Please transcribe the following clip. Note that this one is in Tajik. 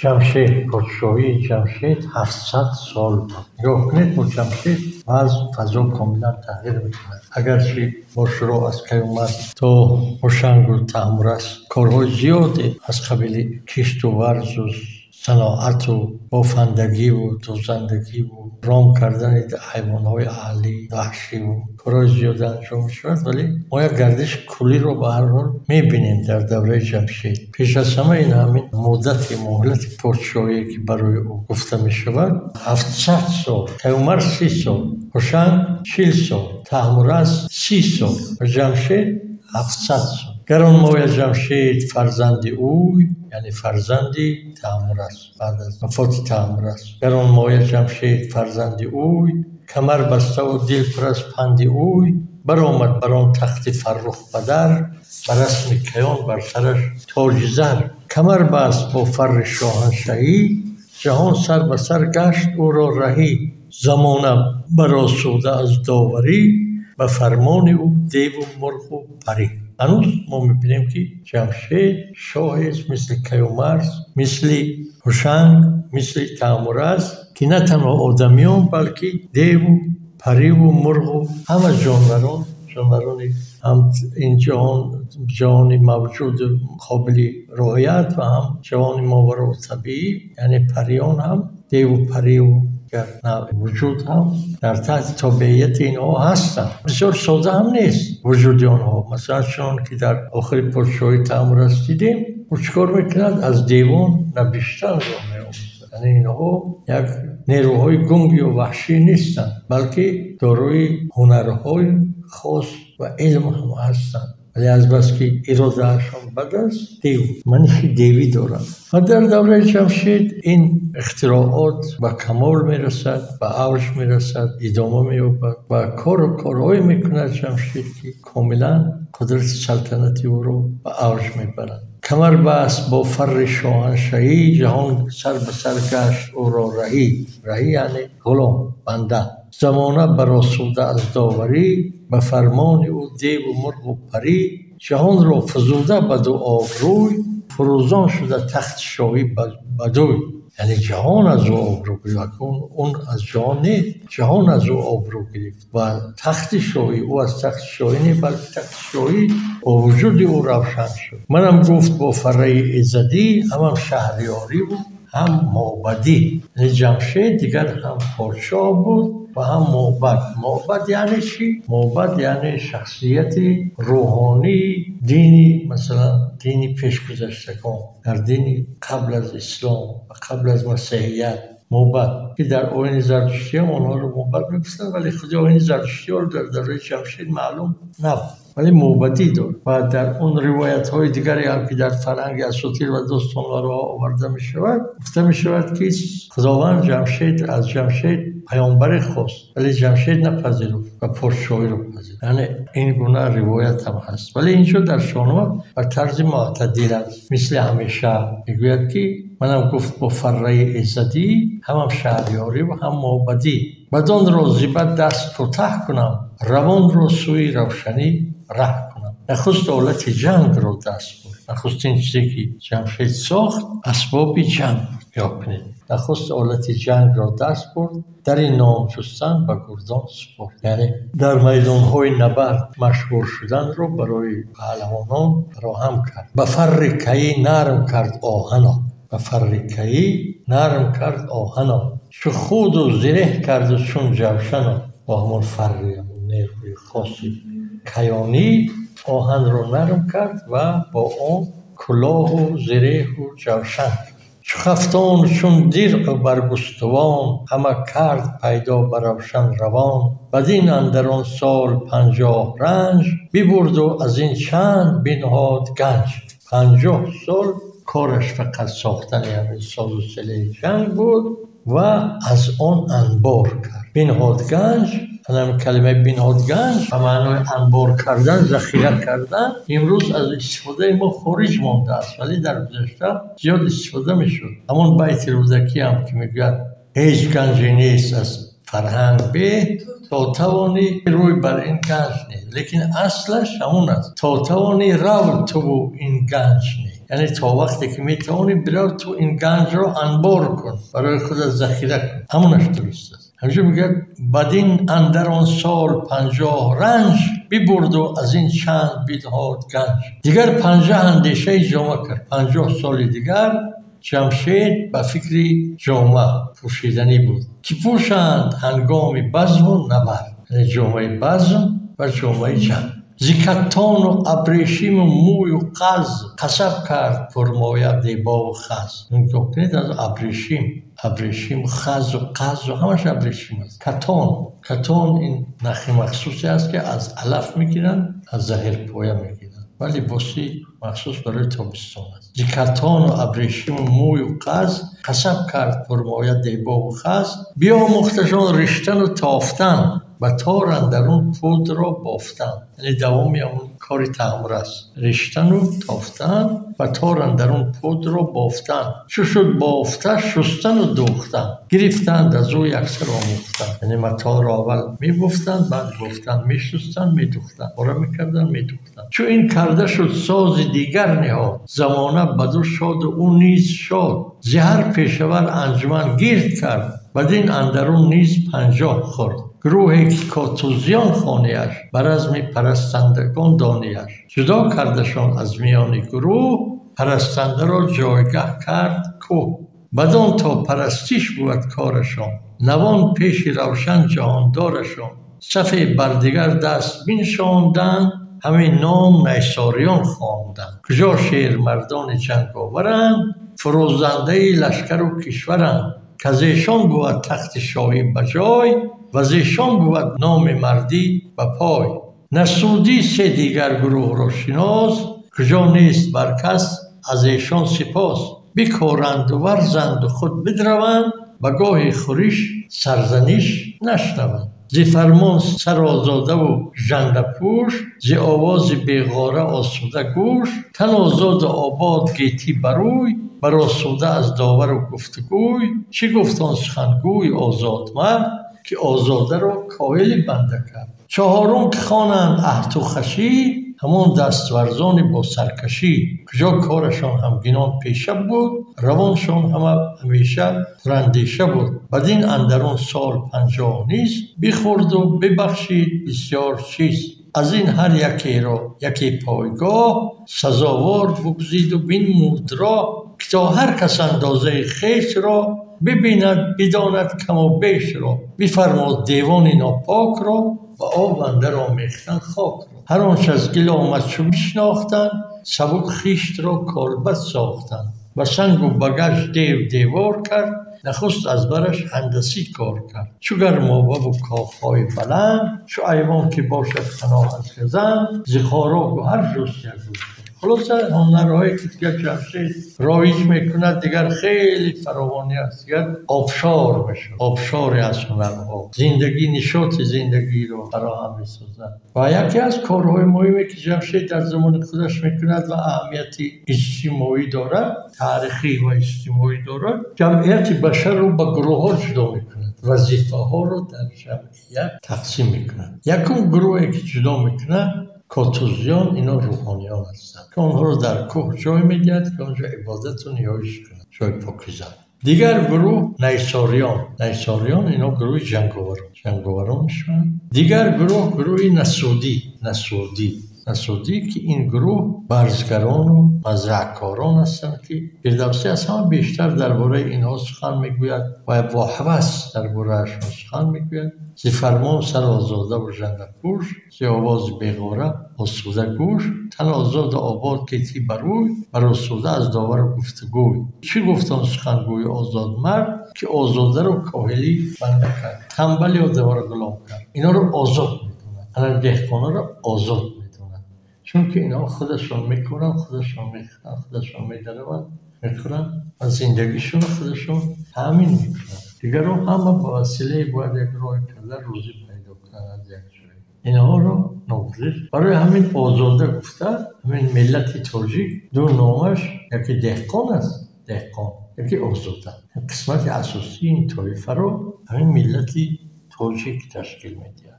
Ҷамшед, подшоҳии Ҷамшед 700 сол буд. Нигоҳ кунед, бо Ҷамшед вазъ, фазо комилан тағйир мекунад. Агарчи бо шурӯъ аз Каюмарс то Ҳушангу Таҳмурас корҳои зиёде аз қабили кишту варзу саноату бофандагиву дӯзандагиву ром кардани ҳайвонҳои аҳлӣ, ваҳшиву корҳои зиёде анҷом мешавад, вале мо як гардиши куллиро ба ҳар ҳол мебинем дар давраи Ҷамшед. Пеш аз ҳама ин ҳамин муддати муҳлати подшоҳие, ки барои ӯ гуфта мешавад, 700 сол, Каюмарс 30 сол, Ҳушанг 40 сол, Таҳмурас 30 сол ва Ҷамшед 700 сол. Гаронмоя Ҷамшед фарзанди ӯй, яъне фарзанди Таҳмурас, баъд аз вафоти Таҳмурас. Гаронмоя Ҷамшед фарзанди ӯй, камар баставу дил пур аз панди ӯй, баромад бар он тахти Фаррух падар, ба расми каён бар сараш тоҷи зар. Камар баст бо фарри шоҳаншаҳӣ, ҷаҳон сар ба сар гашт ӯро раҳӣ. Замона баросуда аз доварӣ, ба фармони ӯ деву мурғу парӣ. Ҳанӯз мо мебинем, ки Ҷамшед шоҳест мисли Каюмарс, мисли Ҳушанг, мисли Таҳмурас, ки на танҳо одамиён, балки деву париву мурғу ҳама ҷонварон, ҷонварони ҳам ин ҷаҳон, ҷаҳони мавҷуду қобили рӯят ва ҳам ҷаҳони моварои табиӣ, яъне париён ҳам, деву париву дигар навъи вуҷуд ҳам дар таҳти тобеияти инҳо ҳастанд. Бисёр сода ҳам нест вуҷуди онҳо. Масалан, чунон ки дар охири подшоҳии Таҳмурас дидем, ӯ чӣ кор мекунад? Аз девон набиштанро меомӯзад. Яъне инҳо як нерӯҳои гунг ё ваҳшӣ нестанд, балки дорои ҳунарҳои хос ва илм ҳам ҳастанд. Вале азбаски иродаашон бад аст, дев маниши девӣ доранд. Ва дар давраи Ҷамшед ин ихтироот ба камол мерасад, ба авҷ мерасад, идома меёбад ва кору корҳое мекунад Ҷамшед, ки комилан қудрати салтанати ӯро ба авҷ мебаранд. Камар баст бо фарри шоҳаншаҳӣ, ҷаҳон сар ба сар гашт ӯро раҳӣ. Раҳӣ яъне ғулом, банда. Замона баросуда аз доварӣ, ба фармони ӯ деву мурғу парӣ. Ҷаҳонро фузуда баду обрӯй, фурӯзон шуда тахти шоҳӣ бадӯй. Яъне ҷаҳон аз ӯ обрӯ гирифт, он аз ҷаҳон не, ҷаҳон аз ӯ обрӯ гирифт ва тахти шоҳӣ, ӯ аз тахти шоҳӣ не, балки тахти шоҳӣ бо вуҷуди ӯ равшан шуд. Манам гуфт бо фарраи иззадӣ, ҳамам шаҳриёриву ҳам мобадӣ. Яъне Ҷамшед дигар ҳам подшоҳ буд ва ҳам мобад. Мобад яъне чӣ? Мобад яъне шахсияти рӯҳонии дини, масалан, дини пешгузаштагон, дар дини қабл аз ислом ва қабл аз масеҳият мобад, ки дар оини зардуштӣ ҳам онҳоро мобад мегуфтанд, вале худи оини зардуштиҳоро дар давраи Ҷамшед маълум набуд, вале мобадӣ дошт. Ва дар он ривоятҳои дигаре ҳам, ки дар фарҳанги асотир ва достонварҳо оварда мешавад, гуфта мешавад, ки Худованд Ҷамшед аз Ҷамшед паёмбаре хост, вале Ҷамшед напазируфт ва подшоҳиро пазируфт. Яъне ин гуна ривоят ҳам ҳаст. Вале инҷо дар Шоҳнома ба тарзи мӯътадил аст. Мисли ҳамеша мегӯяд, ки манам гуфт бо фарраи иззадӣ, ҳамам шаҳриёрӣ ва ҳам мобадӣ. Бадонро зибат даст кӯтаҳ кунам, равонро сӯи равшанӣ раҳ кунам. Нахуст олати ҷангро даст бурд. Нахустин чизе, ки Ҷамшед сохт, асбоби ҷанг буд. Нигоҳ кунед. Нахуст олати ҷангро даст бурд, дар ин ном ҷустан ба гурдон супурд. Яъне дар майдонҳои набард машҳур шуданро барои паҳлавонон фароҳам кард. Ба фарри кайӣ нарм кард оҳано. Ба фарри кайӣ нарм кард оҳано. Чу худу зиреҳ карду чун ҷавшано. Бо ҳамон фарри, ҳамон нерӯи хоси каёнӣ оҳанро нарм кард ва бо он кулоҳу зиреҳу ҷавшан кард. Чу хафтону чун диръу баргустувон, ҳама кард пайдо ба равшан равон. Бадин андар он сол 50 ранҷ бибурду аз ин чанд бинҳод ганҷ. 50 сол кораш фақат сохтани ҳамин созу силаи ҷанг буд ва аз он анбор кард. Бинҳод ганҷ, ҳамин калимаи бинҳод ганҷ ба маънои анбор кардан, захира кардан имрӯз аз истифодаи мо хориҷ мондааст, вале дар гузашта зиёд истифода мешуд. Ҳамон байти Рӯдакӣ ҳам, ки мегӯяд ҳеҷ ганҷе нест аз фарҳанг бе, то тавонӣ рӯй бар ин ганҷ не. Лекин аслаш ҳамон аст: то тавонӣ рав туву ин ганҷ не. Яъне то вақте ки метавонӣ, бирав ту ин ганҷро анбор кун, барои худат захира кун. Ҳамонаш дуруст аст. Ҳаминҷо мегӯяд: бадин андар он сол 50 ранҷ бибурду аз ин чанд бидод ганҷ. Дигар 50 андешаи ҷома кард. 50 соли дигар Ҷамшед ба фикри ҷома пӯшиданӣ буд, ки пӯшанд ҳангоми базму набард, яъне ҷомаи базм ва ҷомаи ҷанг. Зи каттону абрешиму мӯю қаз қасаб кард пурмоя дебову хаз. Нигоҳ кунед, аз абрешим, абрешим, хазу қазу ҳамаш абрешим аст. Катон, катон ин нахи махсусе аст, ки аз алаф мегиранд, аз заҳирпоя мегиранд ва либоси махсус барои тобистон аст. Зи катону абрешиму мӯю қаз қасаб кард пурмоя дебову хаз. Биомӯхташон риштану тофтан, ба тор андарун пудро бофтан. Яъне давоми ҳамон кори Таҳмурас: риштану тофтан, ба тор андарун пудро бофтан. Чу шуд бофта, шустану дӯхтан, гирифтанд аз ӯ яксар омӯхтан. Яъне маторо аввал мебофтанд, баъд бофтан мешустанд, медӯхтанд, пора мекарданд, медӯхтанд. Чу ин карда шуд, сози дигар ниҳод, замона баду шоду ӯ низ шод. Зи ҳар пешавар анҷуман гирд кард, бадин андарун низ 50 хӯрд. Гурӯҳе ки Котузиён хонияш, ба разми парастандагон донияш. Ҷудо кардашон аз миёни гурӯҳ, парастандаро ҷойгаҳ кард кӯҳ. Бадон то парастиш буд корашон, навон пеши равшан ҷаҳондорашон. Сафе бар дигар даст биншонданд, ҳамин ном Найсориён хонданд. Куҷо шермардони ҷанговаранд, фурӯзандаи лашкару кишваранд. К аз эшон буд тахти шоҳӣ ба ҷой, ва з эшон буд номи мардӣ ба пой. Насудӣ се дигар гурӯҳро шинос, куҷо нест бар кас аз эшон сипос. Бикоранду варзанду худ бидраванд, ба гоҳи хӯриш сарзаниш нашнаванд. Зи фармон сарозодаву жандапӯш, зи овози беғора осуда гӯш. Тан озоду обод, гетӣ барӯй, баросуда аз довару гуфтугӯй. Чӣ гуфт он сухангӯи озодмард, ки озодаро коҳили банда кард? Чаҳорум ки хонанд аҳтухашӣ, ҳамон дастварзони бо саркашӣ. Куҷо корашон ҳамгинон пеша буд, равоншон ҳама ҳамеша пурандеша буд. Бадин андарун сол 50 низ бихӯрду бибахшид бисёр чиз. Аз ин ҳар якеро яке пойгоҳ, сазовор бугзиду бинмуд роҳ, ки то ҳар кас андозаи хешро бибинад, бидонад каму бешро. Бифармуд девони нопокро, ба об андар омехтан хокро. Ҳар он ч аз гил омад чу бишнохтанд, сабук хиштро колбад сохтанд. Ба сангу ба гач дев девор кард, нахуст аз бараш ҳандасӣ кор кард. Чу гармобаву кохҳои баланд, чу айвон ки бошад паноҳ аз газанд, зи хороку ҳар ҷуст як рӯз. Хулоса, ҳунарҳое ки дигар Ҷамшед роиҷ мекунад, дигар хеле фаровонӣ аст, дигар обшор мешавад, обшоре аз ҳунарҳо зиндагӣ, нишоти зиндагиро фароҳам месозад. Ва яке аз корҳои муҳиме ки Ҷамшед дар замони худаш мекунад ва аҳамияти иҷтимоӣ дорад, таърихӣ ва иҷтимоӣ дорад, ҷамъияти башарро ба гурӯҳҳо ҷудо мекунад, вазифаҳоро дар ҷамъият тақсим мекунад. Якум гурӯҳе ки ҷудо мекунад, Котузиён, ино рӯҳониён ҳастанд, ки онҳоро дар кӯҳ ҷой медиҳад, ки онҷо ибодату ниёиш кунанд, ҷои покиза. Дигар гурӯҳ Найсориён. Найсориён ино гурӯҳи ҷанговарон, ҷанговарон мешаванд. Дигар гурӯҳ гурӯҳи Насудӣ, Насудӣ, Насудӣ, ки ин гурӯҳ барзгарону мазраъкорон ҳастанд, ки Фирдавсӣ аз ҳама бештар дар бораи инҳо сухан мегӯяд ва бо ҳавас дар бораашон сухан мегӯяд. Зи фармон сарозодаву жандапӯш, зи овози беғора осуда гӯш. Тан озоду обод, гетӣ барӯй, баросуда аз довару гуфтугӯй. Чӣ гуфт он сухангӯи озодмард, ки озодаро коҳилӣ банда кард, танбали одамаро ғулом кард? Инҳоро озод медонад, ана деҳқонҳоро озод медонад, чунки инҳо худашон мекоранд, худашон мехӯранд, худашон медараванд, мехӯранд ва зиндагишонро худашон таъмин мекунанд. Дигарон ҳама ба василаи бояд як роҳе карда рӯзӣ пайдо кунанд аз як ҷое. Инҳоро ногузир. Барои ҳамин озода гуфта, ҳамин миллати тоҷик ду номаш: яке деҳқон аст, деҳқон, яке озода. Қисмати асосии ин тоифаро ҳамин миллати тоҷик ташкил медиҳад.